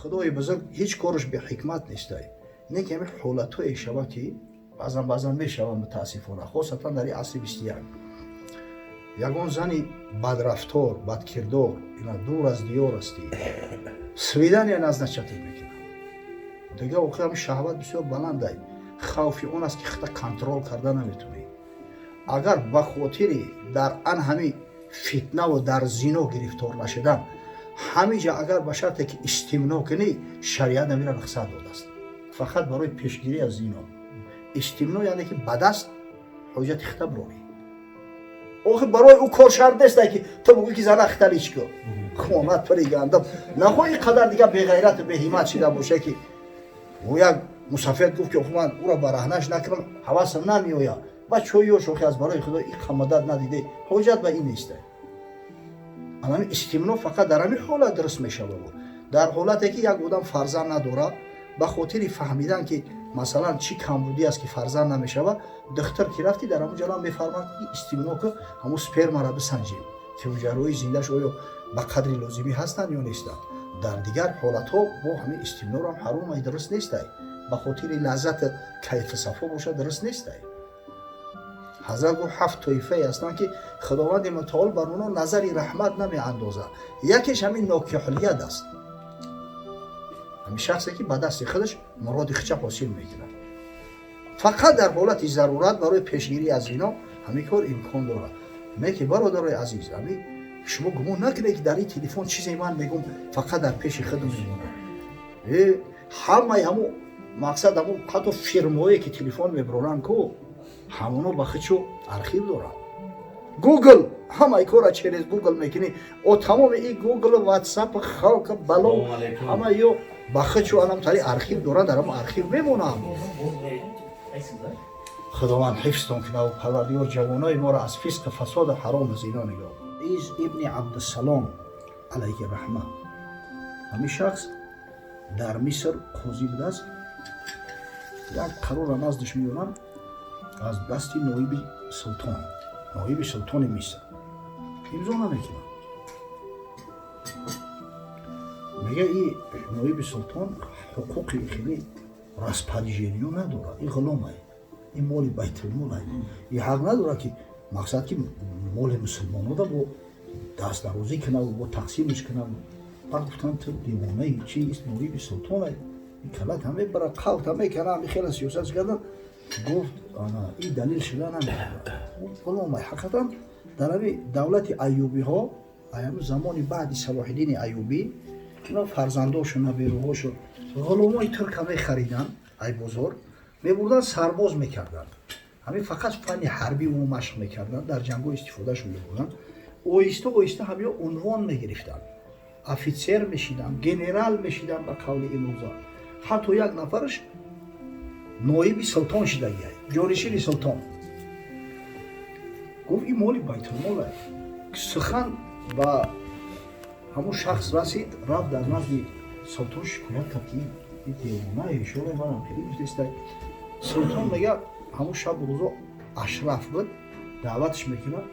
Худои бузург ҳеҷ кораш беҳикмат нестай. Не ки ҳамин ҳолатҳое шава, ки баъзан баъзан мешава, мутаассифона, хосатан дар ин асри 21. Ягон зани бадрафтор, бадкирдор, ина дур аз диёр ҳастӣ, свидания назначать мекунад. Дига охир ҳамин шаҳват бисёр баландай, хавфи он аст, ки худта контроль карда наметунӣ. Агар ба хотири дар ан ҳамин фитнаву дар зино гирифтор нашудан, ҳамиҷа агар ба шарте ки истимно кунӣ, шариат намира рухсат додааст, фақат барои пешгирӣ аз зино. Истимно яъне ки ба даст ҳоҷати хита бирорӣ. Охир барои ӯ кор шарт нестай, ки ту бугӯӣ, ки зана хиталич ку, хонат пари гандам нахоҳ, ин қадар дига беғайрату беҳимат шида боша, ки ӯ як мусафед гуфт, ки охир ман ӯро бараҳнаш накунам, ҳавасам намеояд. Бачаҳои ёш, охи аз барои Худо ин қамадат надиде, ҳоҷат ба ин нестай. Анами истимно фақат дар ҳамин ҳолат дуруст мешавад, дар ҳолате ки як одам фарзанд надорад, ба хотири фаҳмидан, ки масалан чӣ камбудӣ аст, ки фарзанд намешавад. Духтар ки рафтӣ, дар ҳамон ҷалам мефармад, ки истимно ку, ҳамун спермаро бисанҷем, ки ҳуҷайраҳои зиндааш оё ба қадри лозимӣ ҳастанд ё нестанд. Дар дигар ҳолатҳо бо ҳамин истимнорам ҳаром ай, дуруст нестай. Ба хотири лаззати кайфу сафо бошад, дуруст нестай. Ҳазрат гуфт: ҳафт тоифае ҳастанд, ки Худованди мутаол бар онҳо назари раҳмат намеандозад. Якеш ҳамин нокиҳулияд аст, ҳамин шахсе, ки ба дасти худаш муроди хича ҳосил мекунад. Фақат дар ҳолати зарурат барои пешгирӣ аз зино ҳамин кор имкон дорад. Не ки, бародарои азиз, ҳамин шумо гумон накунед, ки дар ин телефон чизе ман мегум, фақат дар пеши худам мемонад. Ҳамаи ҳамун мақсад, ҳамун ҳатто фирмое, ки телефон мебароранд ку, ҳамоно ба худшо архив доранд. Гугл ҳамаи кора через Гугл мекунӣ. О, тамоми и Гугл, Ватсап, халка бало, ҳама ё ба худшо анам тари архив доранд, дар ҳамон архив мемонанд. Худованд ҳифзтон кунаву Парвардигор ҷавонои моро аз фисқу фасоду ҳарому зино нигоҳ. Из ибни Абдусалом алайҳи раҳма, ҳамин шахс дар Миср қозӣ будааст. Як қарора наздиш меёранд аз дасти ноиби султон, ноиби султони Миср. Имзо намекунад. Мега, и ноиби султон ҳуқуқи хеле распоряжение надорад, ин ғуломай, ин моли байтулмолай, и ҳақ надорад, ки мақсад ки моли мусулмонода бо дастдарозӣ кунаву бо тақсимаш кунаву. Баъд гуфтанд: «Ту девонаи чи? Ноиби султонай, ин калат ҳаме бара қавт ҳаме кана, ҳами хела сиёсат кардан». Гуфт: «Ана ин далил шуда наметавонад, ғуломай». Ҳақиқатан, дар ҳами давлати Аюбиҳо, ҳами замони баъди Салоҳиддини Аюбӣ, ино фарзандошу наберуҳошу ғуломои турка мехариданд, ай бозор мебурданд, сарбоз мекарданд. Ҳамин фақат фанни ҳарбӣ ӯ машқ мекарданд, дар ҷангҳо истифодашон мебурданд. Оҳиста оҳиста ҳамиё унвон мегирифтанд, офитсер мешиданд, генерал мешиданд. Ба қавли имрӯза, ҳатто як нафараш ноиби султон шидагиай, ҷонишини султон. Гуфт: «Ин моли байтулмолай». Сухан ба ҳамун шахс расид, рафт дар назди султон шикоят кард, ки ин девона ишора манам хеле гуфтестай. Султон мега, ҳамун шабу рӯзо ашраф буд, даъватш мекунад,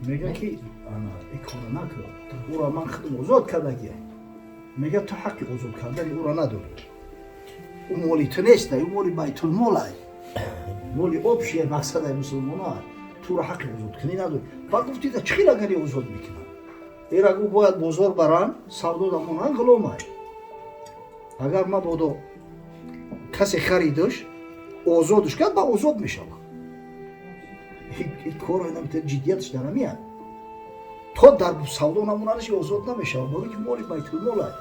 мега, ки ин кора накун, ӯро ман худам озод кардагиам. Мега: «Ту ҳаққи озод кардани ӯро надорӣ, ӯ моли ту нестай, ӯ моли байтулмолай, моли общий мақсадай мусулмоноай, туро ҳаққи озодкунӣ надорӣ». Баъд гуфти: «Чӣ хел агари озод мекунам эра?» Гуфт: «Бояд бозор баранд, савдо дамонанд, ғуломай. Агар мабодо касе харидаш, озодш кард, ба озод мешавад». Кор ҷиддияташ дар ҳамият, то дар савдо намонанаш озод намешавад, барои ки моли байтулмолай,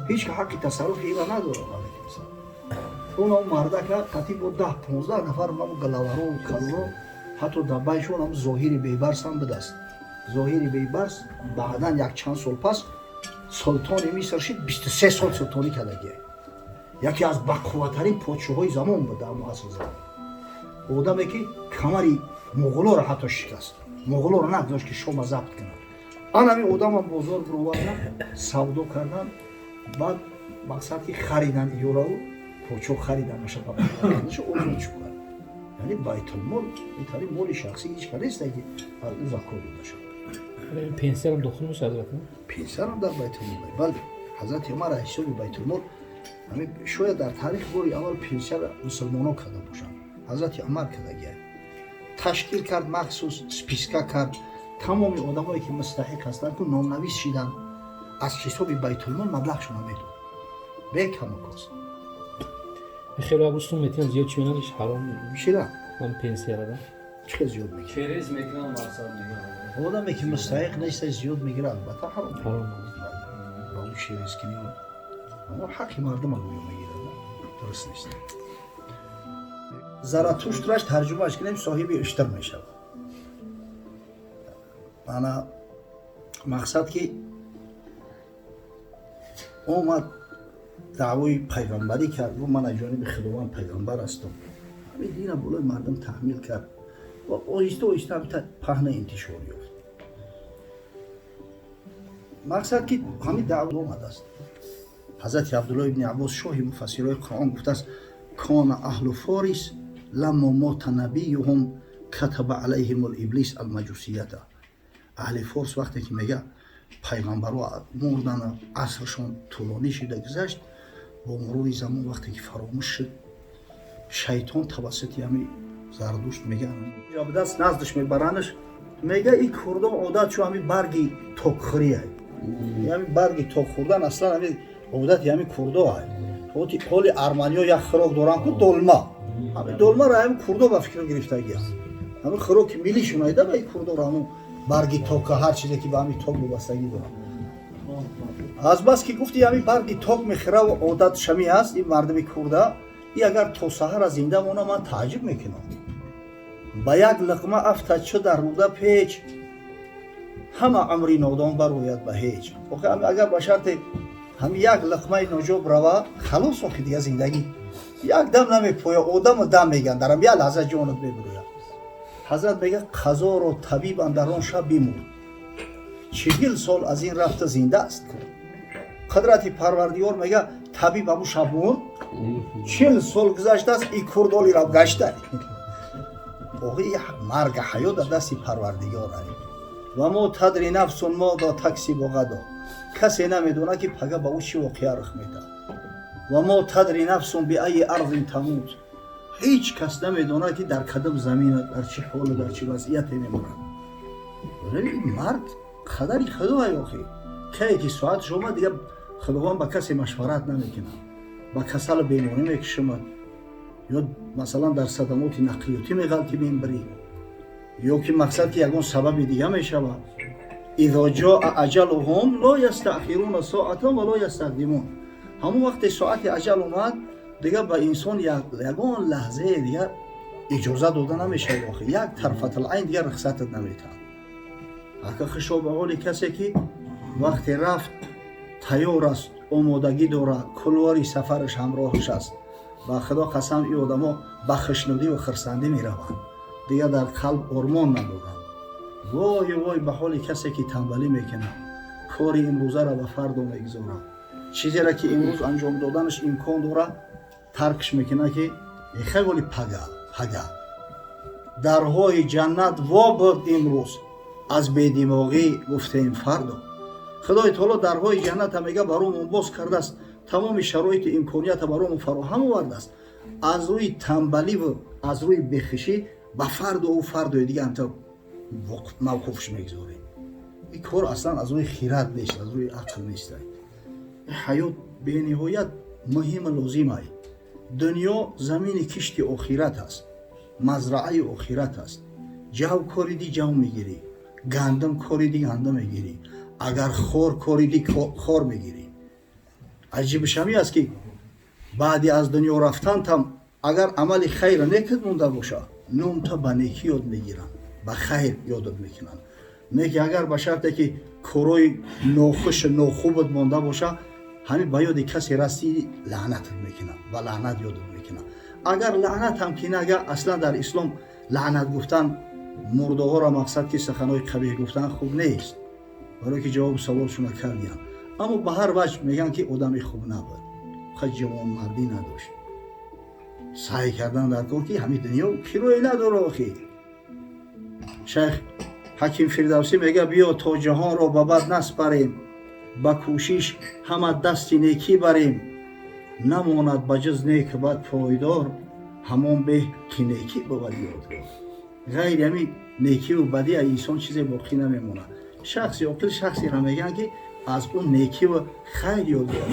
ҳеҷ ҳаққи тасарруфи ира надорад. Онам мардака қатӣ бо 10-15 нафар мамо галаваро, калоро, ҳатто дар байшон ҳам Зоҳири Бейбарс ҳам будааст. Зоҳири Бейбарс баъдан як чанд сол пас султони Миср шид, 23 сол султонӣ кардагия, яке аз бақувваттарин подшоҳои замон буд дар муаср замон, одаме ки камари муғулоро ҳатто шикаст, муғулоро нагузошт, ки Шома забт кунад. Ан ҳамин одамам бозор бировардан, савдо кардан, баъд мақсад ки харидан иёраву подшоҳ харидан озод шуд. Яъне байтулмол итари моли шахсӣ ҳеҷ ка нест, ки аз ӯ закот дода шавад. Пенсиярам дохил мешавад, ҳазрат? Пенсиярам дар байтулмол, бале. Ҳазрати Умар аз ҳисоби Байтулмол, шояд дар таърих бори аввал пенсияро мусулмонон карда бошанд, Ҳазрати Умар кардагия. Ташкил кард, махсус списка кард, тамоми одамое ки мустаҳиқ ҳастанд, ку номнавис шиданд, аз ҳисоби Байтулмол маблағшона медод бе каму кост. Хеле абустун метиҳам, зиёд чи менадиш, ҳаром. Чира? Ҳам пенсияра. Чӣ хел зиёд мегирад? Через мекунам, мақсад мегирам. Одаме ки мустаҳиқ неста, зиёд мегирад, албатта ҳаром. Ҳаром. Ба ӯ через кини, аммо ҳаққи мардума гӯё мегирад, дуруст нест. Заратуштраш тарҷумааш кунем, соҳиби уштур мешавад. Ана мақсад ки омад, даъвои пайғамбарӣ кард, гуфт: «Ман аз ҷониби Худованд пайғамбар ҳастам». Ҳамин дина болои мардум таҳмил кард ва оҳиста оҳиста ҳамита паҳна интишор ёфт. Мақсад ки ҳамин даъва омадааст. Ҳазрати Абдулло ибни Аббос, шоҳи муфассирои Қуръон, гуфтааст: كان أهل فارس لما مات نبيهم كتب عليهم الإبليس المجوسية. Аҳли Форс вақте ки, мега, пайғамбаро мурдан, асршон тӯлонӣ шуда гузашт, бо мурури замон вақте ки фаромӯш шуд, шайтон тавассути ҳами Зардушт, мега, даст наздаш мебаранаш, мега, и курдо одат шу ҳами барги токхӯрия, ҳами барги ток хӯрдан аслан ҳами одати ҳами курдо ай. Ҳоли арманиё як хӯрок доранд ку, долма. Ҳами долмаро ҳами курдо ба фикр гирифтагия, ҳами хӯроки миллишон айда. Ба и курдоро ҳамун барги тока, ҳар чизе ки ба ҳами ток вобастагӣ дорад. Азбаски гуфти ҳами барги ток мехӯраву одат шами аст ин мардуми курда, и агар то саҳара зинда мона, ман тааҷҷуб мекунам. Ба як луқма афтад чу дар рӯда печ, ҳама умри нодон барояд ба ҳеҷ. Охи, агар ба шарте ҳами як луқмаи ноҷоб рава, халос, охи, дига зиндагӣ як дам намепоя. Одаму дам меган, дарам як лаҳза ҷонат мебурояд. Ҳазрат мега, қазоро табиб андар он шаб бимурд, 40 сол аз ин рафта зинда аст. Қудрати Парвардигор, мега, табиб ҳамун шаб мурд, 40 сол гузаштааст, и курдоли рав гашта. Охи, марга ҳаёт дар дасти Парвардигор. وما تدري نفس ماذا تكسب غدا. Касе намедонад, ки пага ба ӯ чӣ воқеа рух медиҳад. وما تدري نفس بأي أرض تموت. Ҳеҷ кас намедонад, ки дар кадом замина, дар чӣ ҳолу дар чӣ вазъияте мемонад. Марг қадари Худоай. Охи, кае ки соатш омад, дига Худованд ба касе машварат намекунад. Ба касалу беморӣ мекушамад ё масалан дар садамоти нақлиётӣ меғалти, мембирӣ, ё ки мақсад ки ягон сабаби дига мешавад. إذا جاء أجلهم لا يستأخرون ساعة ولا يستقدمون. Ҳамон вақте соати аҷал омад, дига ба инсон ягон лаҳзае дига иҷоза дода намешавад. Охи, як тарфатал-айн дига рухсатат наметаҳад. Ака, хушо ба ҳоли касе ки вақте рафт, тайёр аст, омодагӣ дорад, кулвори сафараш ҳамроҳаш аст. Ба Худо қасам, ин одамо ба хушнудӣ ва хурсандӣ мераванд, дигар дар қалб ормон надоранд. Вой, вой ба ҳоли касе ки танбалӣ мекунад, кори имрӯзаро ба фардо мегузорад, чизеро ки имрӯз анҷом доданаш имкон дорад, таркш мекунад, ки эхай, воли пага пага. Дарҳои ҷаннат во буд имрӯз, аз бедимоғӣ гуфтем фардо. Худои таоло дарҳои ҷанната, мега, баромон боз кардааст, тамоми шароити имконията баромон фароҳам овардааст. Аз рӯи тамбаливу аз рӯи бехишӣ ба фардову фардои дига ҳамта мавқуфш мегузорем. Ин кор аслан аз рӯи хират нест, аз рӯи ақл нест. Ҳаёт бениҳоят муҳиму лозим ай. Дунё замини кишти охират аст, мазраъаи охират аст. Ҷав кориди, ҷав мегирӣ, гандум кориди, гандум мегирӣ, агар хор кориди, хор мегирӣ. Аҷибшами аст, ки баъди аз дунё рафтантам агар амали хайра некид монда боша, номта ба некӣ ёд мегиранд, ба хайр ёдат мекунанд. Не ки агар ба шарте ки корои нохушу нохубат монда боша, ҳамин ба ёди касе расти, лаънатат мекунад, ба лаънат ёдат мекунад. Агар лаънат ҳам ки нага, аслан дар ислом лаънат гуфтан мурдаҳоро, мақсад ки суханҳои қабеҳ гуфтан хуб нест, барое ки ҷавоби саволшона кардиям. Аммо ба ҳар ваҷ мегӯянд, ки одами хуб набуд, ха, ҷавонмардӣ надошт. Саъй кардан дар кор, ки ҳамин дунё кироя надора. Охи, шайх Ҳаким Фирдавсӣ мега: «Биё то ҷаҳонро ба бад наспарем, Ба кӯшиш ҳама дасти некӣ барем, намонад ба ҷуз нек бад пойдор, ҳамон беҳ ки некӣ бувад ёдгор. Ғайри ҳамин некиву бадӣ аз инсон чизе боқӣ намемонад. Шахси оқил шахсеро мегӯянд, ки аз ӯ некиву хайр ёдгор.